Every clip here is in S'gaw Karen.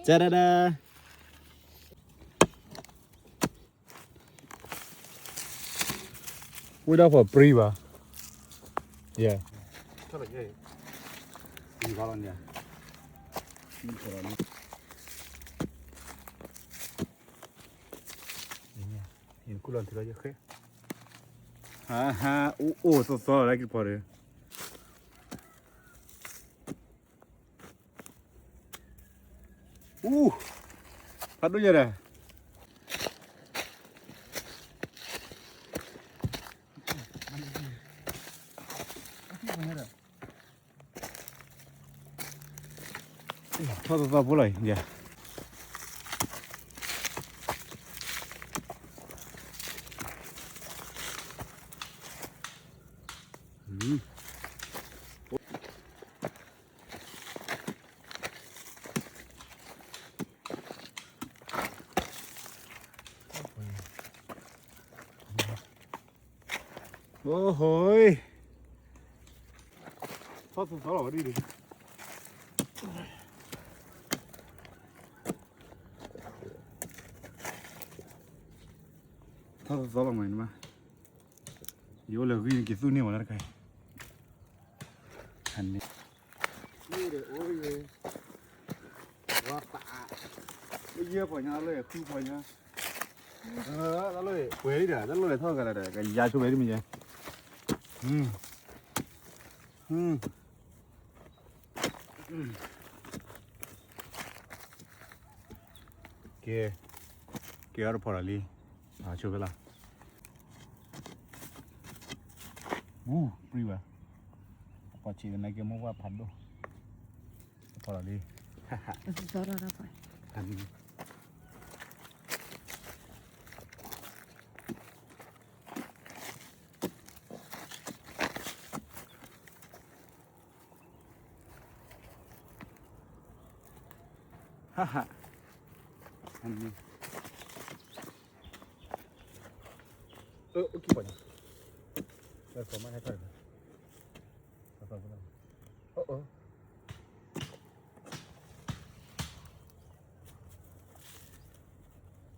ကၠၢဒၣ်ဒၣ် ဝံၤဒီးဖီၣ်ပြံဘၣ်. Yeah. ယကူၣ်လီၤထံလီၤယဃဲ, ဟါဟါ အိၣ်အိၣ်သီသီလီၤလၢကဖီၣ်ဒီး အူ, ဖးဒိၣ်ယဲဒၣ်, ထီၣ်သီသီဖိလီၤအံၤ, အိၣ်ဟိ, ထီၣ်သီသီလီၤဝဲဒၣ်, ထီၣ်သီသီလီၤမး, ယအိၣ်လၢဂံၢ်န့ၣ် က့ၤသူၣ်န့ၢ်ဝဲလၢတခါအံၤ, န့ၣ်, ဝါပာ်, လၢယဲၢ်ဖီညါလၢဃုဖီညါ, တၢ်လီၢ်ပှဲၤလံဒီး တၢ်လီၢ်လဲၤထီၣ်ဂၤလၢဒီး ကယၤဆိဝဲဒ်မ့ၢ်ယဲ, ကဲ, ကဲအီၤတဖီၣ်လီၤလံ, ဆိဖဲလၢ်, ဝူ, ပြံဘၣ်, ပှၤဆံးကနဲကဲမိၢ်ပှၢ်ဖးဒိၣ်, တဖီၣ်လီၤလံ, ဟါဟါ, အိၣ်ကံပီၤညါ, လၢကီၢ်မးဟဲထီၣ်, အိၣ်အိၣ်,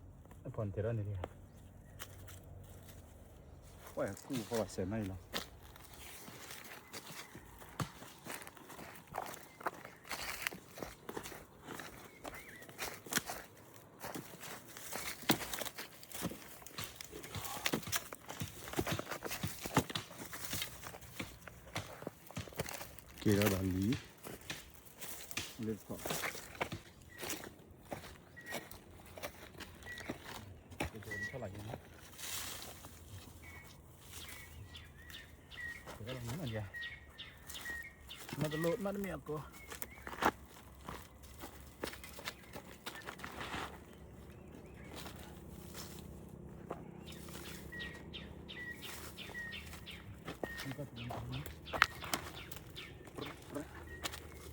အဖီၣ်နတဲထီၣ်န့ၣ်လံ, ဝဲကူၣ်ဖီၣ်ဝဲစဲးမးအံၤလီၤ. ကဲထီၣ်ဒီးလံ, လၢဖီၣ်, ထီၣ်လၢယဲန့ၣ်, မ့ၢ်တလိၣ်မ့ၢ်တမ့ၢ်အကိး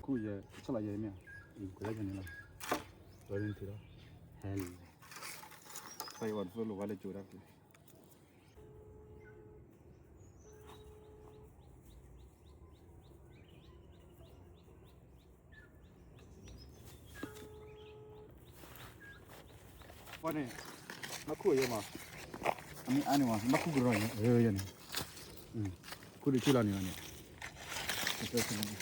ကူၣ်ယဲ ဆၣ်လီၤယဲမ့ၢ်, အံၤ ကွဲးဒၣ်ယဲန့ၣ်လီၤ, ဝဲဒၣ်န့ၣ်ထံၣ်လီၤ, ဟဲလီၤ, ဖဲအံၤဝဲတသိၣ်လိာ်ဝဲလၢကၠိဒၣ်တက့ၢ်. ပှၤန့ၣ် ဘၣ်ခူၣ်အယဲမး, အမ့ၢ်အါန့ၣ်မး ဘၣ်ခူၣ်ကရၢန့ၣ် အၢယဲန့ၣ်, ခူၣ်ဒုးထံၣ်လီၤန့ၣ်န့ၣ်, ပှၤမ့ၢ်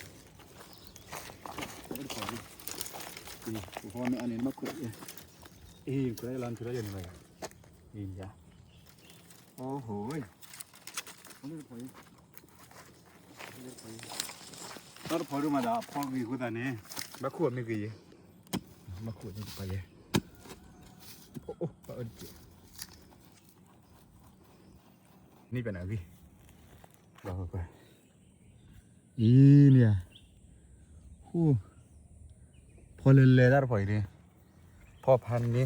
အါန့ၣ် ဘၣ်ခူၣ်အယဲ, အံၤ ကွဲးလီၤထံၣ်လီၤယဲန့ၣ်လီၤ, အံၤ အိၣ်ဟိ, တၢ်တဖီဒိၣ်မးဒီး အဖီဂ့ၤအဃိသတးန့ၣ် ဘၣ်ခူၣ်အမ့ၢ်ဂ့ၤယဲ, ဘၣ်ခူၣ်အမ့ၢ်ကပၤယဲ, အိၣ်အိၣ် ဘၣ်အၢတက့ၢ်, န့ၣ်ပနၢ်ဂ့ၤ, ဘၣ်ကွၢ်ကွၢ်, အံၤန့ၣ်, ဟူ, ဖီလၢလဲၤတၢ်တဖီအံၤန့ၣ်, ဖီဖးန့ၣ်,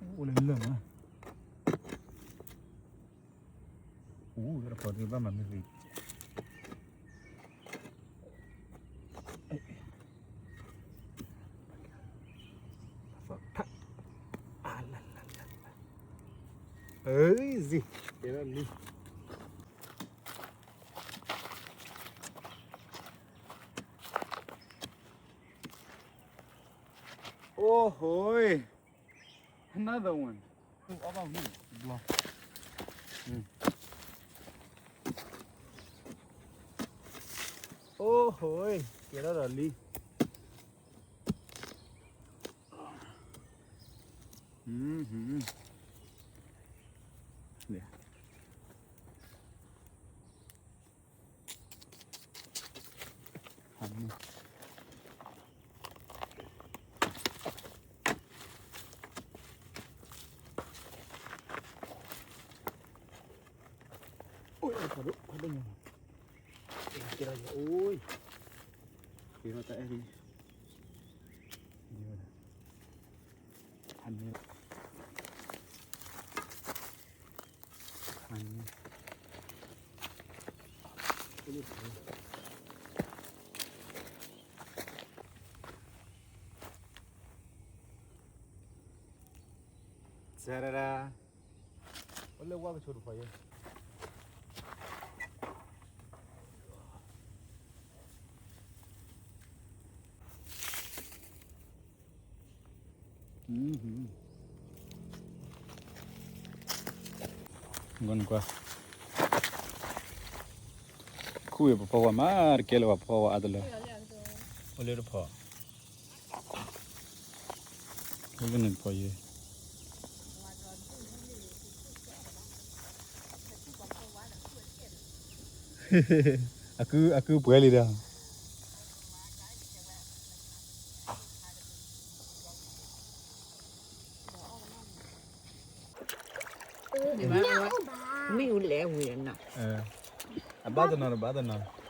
အိၣ်လၢလၢၢ်မး, အိၣ်တၢ်တဖီဒိၣ်ဘၣ်မးမ့ၢ်ဂ့ၤ အလလလလ, အ့ ဇံ, ကဲဒၣ်လံ, အိၣ်ဟို, another one. အီၣ်ဘၣ်ဝံၤဘျီ. အိၣ်ဟို, ကဲထီၣ်ဒီးလံ. စရရ, အိၣ်လၢဝါကဆိတဖီယဲ. ကွၢ်, ခူၣ်ဝဲပဖီဝါမး တကဲလၢပဖီဝါအါတလၢ, အိၣ်လၢတဖီ, အိၣ်လၢန့ၣ်တဖီယဲ. အကု, အကုပှဲၤလံဒီး. မ့ၣ်အူလဲၤဝံၤနီၤ, အဘၣ်တနီၤတဘၣ်တနီၤ.